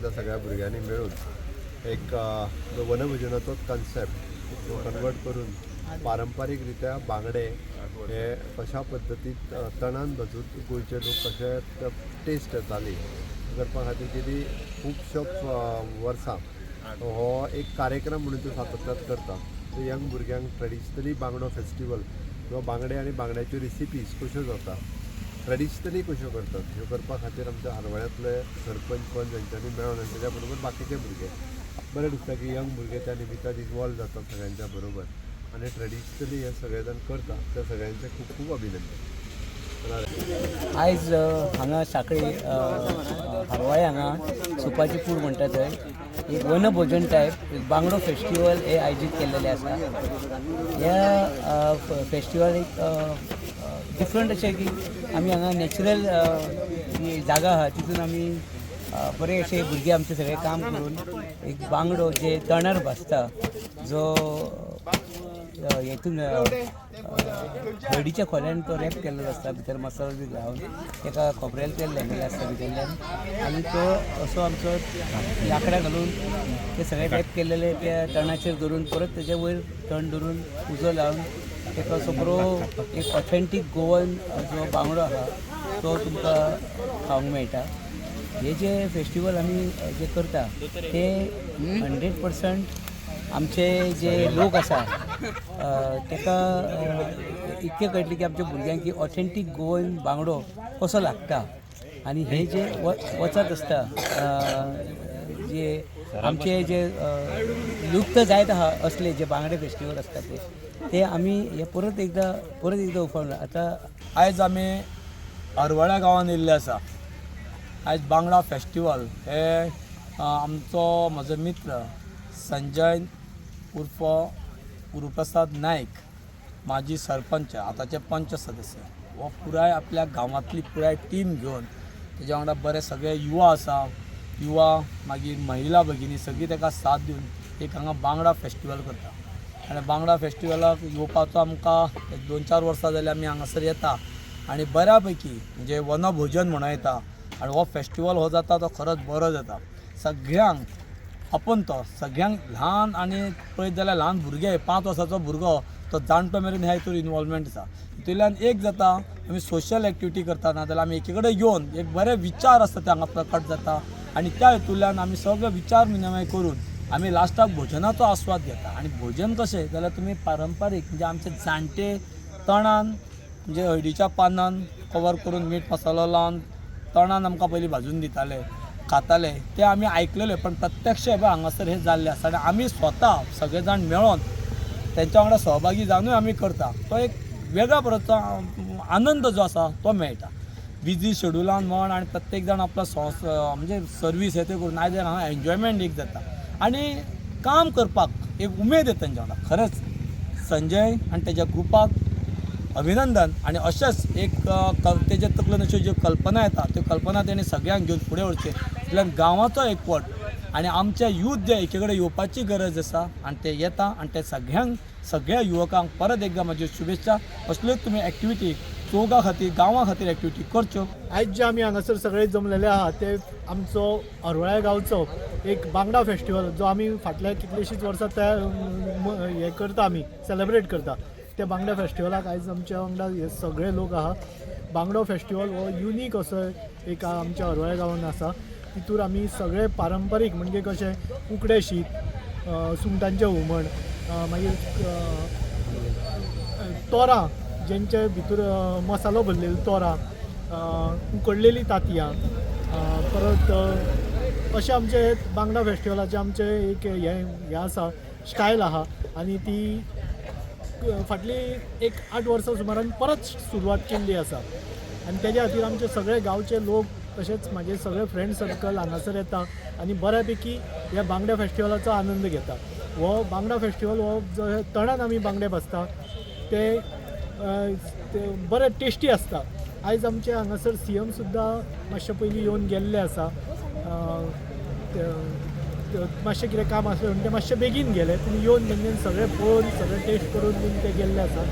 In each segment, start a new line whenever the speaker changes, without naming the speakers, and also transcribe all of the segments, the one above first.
त्या सगळ्या भुरग्यांनी मेळून एक जो वनभोजनाचो कन्सेप्ट जो कन्वर्ट करून पारंपारीक रित्या बांगडे हे कशा पद्दतीन तणान भाजून गोंयचे लोक कशे टेस्ट येताली करपा खातीर गेली खुबशो वर्सां हो एक कार्यक्रम म्हणून तो सातत्यात करता. तो यंग भुरग्यांक ट्रेडिशनली बांगडो फेस्टिवल किंवा बांगडे आनी बांगड्याच्यो रेसिपीज कश्यो जाता, ट्रेडिशनली कश्यो करतात, ह्यो करपा खातीर आमच्या हरवळ्यांतले सरपंच पंच हेंच्यांनी मेळोन आनी तेज्या बरोबर बाकीचे भुरगे, बरें दिसता की यंग भुरगे त्या निमित्तान इनवॉल्व जाता सगळ्यांच्या बरोबर आनी ट्रेडिशनली हे सगळे जाण करता, त्या सगळ्यांचें खूब खूब अभिनंदन.
आयज हांगा साखळी हरवाळे हांगा सुपाची पूर म्हणटा थंय एक वनभोजन टायप एक बांगडो फेस्टिवल हे आयोजीत केल्लेलें आसा. ह्या फेस्टिवल एक डिफरंट अशें की आमी हांगा नॅचरल जी जागा आहा तितून आमी बरे अशे भुरगे आमचे सगळे काम करून एक बांगडो जे तणार भाजता, जो हेतून हळदीच्या खोल्यान तो रॅप केल्लो आसता, भितर मसालो बी घालून ताका खोबरेल तेल लायलेलें आसता भितरल्यान आनी तो असो आमचो लांकडां घालून ते सगळे रॅप केल्लेले त्या तणाचेर धरून परत तेजे वयर तण धरून उजो लावन ताका असो बरो एक ऑथेंटीक गोवन जो बांगडो आहा तो तुमकां खावंक मेळटा. हे जे फेस्टिवल आमी जे करता ते 100% आमचे जे लोक आसा ताका इतकें कळटलें की आमच्या भुरग्यांक की ऑथेंटीक गोवन बांगडो कसो लागता. आनी हे जे वचत आसता जे आमचे जे लुप्त जायत आहा असले जे बांगडे फेस्टिवल आसता ते ते आमी हे परत एकदां परत एकदां उफाळून आतां.
आयज आमी हरवळ्या गांवांत येयल्ले आसा. आयज बांगडा फेस्टिवल हे आमचो म्हजो मित्र संजय उर्फ गुरुप्रसाद नायक, माजी सरपंच, आतांचे पंच सदस्य, हो पुराय आपल्या गांवांतली पुराय टीम घेवन तेज्या वांगडा बरे सगळे युवा आसा, युवा मागीर महिला भगिनी सगळीं ताका साथ दिवन एक हांगा बांगडा फेस्टिवल करता. आनी बांगडा फेस्टिवलाक येवपाचो आमकां 2-4 वर्सां जालीं आमी हांगासर येता आनी बऱ्या पैकी म्हणजे वनभोजन म्हणूं येता आनी हो फेस्टिवल हो जाता तो खरोच बरो जाता. सगळ्यांक आपोवन तो सगळ्यांक ल्हान आनी पळयत जाल्यार ल्हान भुरगे 5 वर्सांचो भुरगो तो जाणटो मेरेन ह्या हितूर इनवॉल्वमेंट आसा. हितूंतल्यान एक जाता आमी सोशल एक्टिविटी करता ना जाल्यार आमी एकी कडेन येवन एक बरे विचार आसता ते हांगा प्रकट जाता आनी त्या हितूंतल्यान आमी सगळे विचार विनिमय करून आमी लास्टाक भोजनाचो आस्वाद घेता. आनी भोजन कशें जाल्यार तुमी पारंपारीक म्हणजे आमचे जाणटे तणान म्हणजे हळदीच्या पानान कवर करून मीठ मसालो लावन तणान आमकां पयलीं भाजून दिताले, खाताले, ते आमी आयकलेले, पण प्रत्यक्ष हे पळय हांगासर हें जाल्लें आसा आनी आमी स्वता सगळे जाण मेळोन तेंच्या वांगडा सहभागी जावनूय आमी करता. तो एक वेगळ्या परतचो आनंद जो आसा तो मेळटा. बिजी शेड्युलान म्हण आनी प्रत्येक जाण आपलो संस म्हणजे सर्वीस हे ते करून आयज हांगा एन्जॉयमेंट एक जाता आनी काम करपाक एक उमेद येता तेंच्या वांगडा. खरेंच संजय आनी तेज्या ग्रुपाक अभिनंदन आनी अशेंच एक तेजे तकलेन अश्यो ज्यो कल्पना येता त्यो कल्पना तेणी सगळ्यांक घेवन फुडें व्हरचें. इतल्यान गांवाचो एकवट आनी आमचे यूथ जे एके कडेन येवपाची गरज आसा आनी ते येता आनी ते सगळ्यांक सगळ्या युवकांक परत एकदां म्हज्यो शुभेच्छा. असल्योच तुमी एक्टिविटी चौगा खातीर गांवा खातीर एक्टिविटी करच्यो.
आयज जे आमी हांगासर सगळे जमलेले आहा ते आमचो हरवळ्या गांवचो एक बांगडा फेस्टिवल जो आमी फाटल्या कितलींशींच वर्सां तयार हें करता, आमी सेलेब्रेट करता. त्या बांगडा फेस्टिवलाक आयज आमच्या वांगडा हे सगळे लोक आहा. बांगडो फेस्टिवल हो युनीक असो एक आमच्या हरवळ्या गांवान आसा. तितूर आमी सगळे पारंपारीक म्हणजे कशें उकडें शीत, सुंगटांचें हुमण, मागीर तोरां जेंचे भितर मसालो भरलेलो तोरां, उकडलेलीं तांतयां, परत अशें आमचे बांगडा फेस्टिवलाचें आमचें एक हें आसा, स्टायल आहा. आनी ती फाटली एक 8 वर्सां सुमारान परत सुरवात केल्ली आसा आनी तेज्या खातीर आमचे सगळे गांवचे लोक तशेंच म्हाजे सगळे फ्रेंड सर्कल हांगासर येता आनी बऱ्या पैकी ह्या बांगडा फेस्टिवलाचो आनंद घेता. हो बांगडा फेस्टिवल हो जो तणान आमी बांगडे भाजता ते बरे टेस्टी आसता. आयज आमचे हांगासर सीएम सुद्दां मातशे पयलीं येवन गेल्ले आसा. मातशें कितें काम आसलें म्हणून ते मातशे बेगीन गेले, पूण येवन तेंच्यानी सगळें पळोवन सगळें टेस्ट करून बीन ते गेल्ले आसा.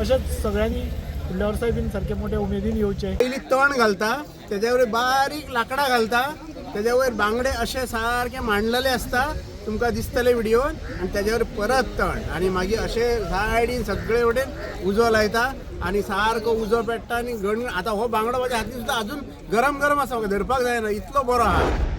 अशेंच सगळ्यांनी फुडल्या वर्साय बीन सारके मोठे उमेदीन येवचे.
पयलीं तण घालता, तेज्या वयर बारीक लांकडां घालता, तेज्या वयर बांगडे अशे सारके मांडलेले आसता, तुमकां दिसतले व्हिडियोन. आनी तेज्या वयर परत तण आनी मागीर अशे सायडीन सगळे वटेन उजो लायता आनी सारको उजो पेट्टा आनी गण. आतां हो बांगडो म्हाज्या हातीन सुद्दां अजून गरम गरम आसा, म्हाका धरपाक जायना इतलो बरो आहा.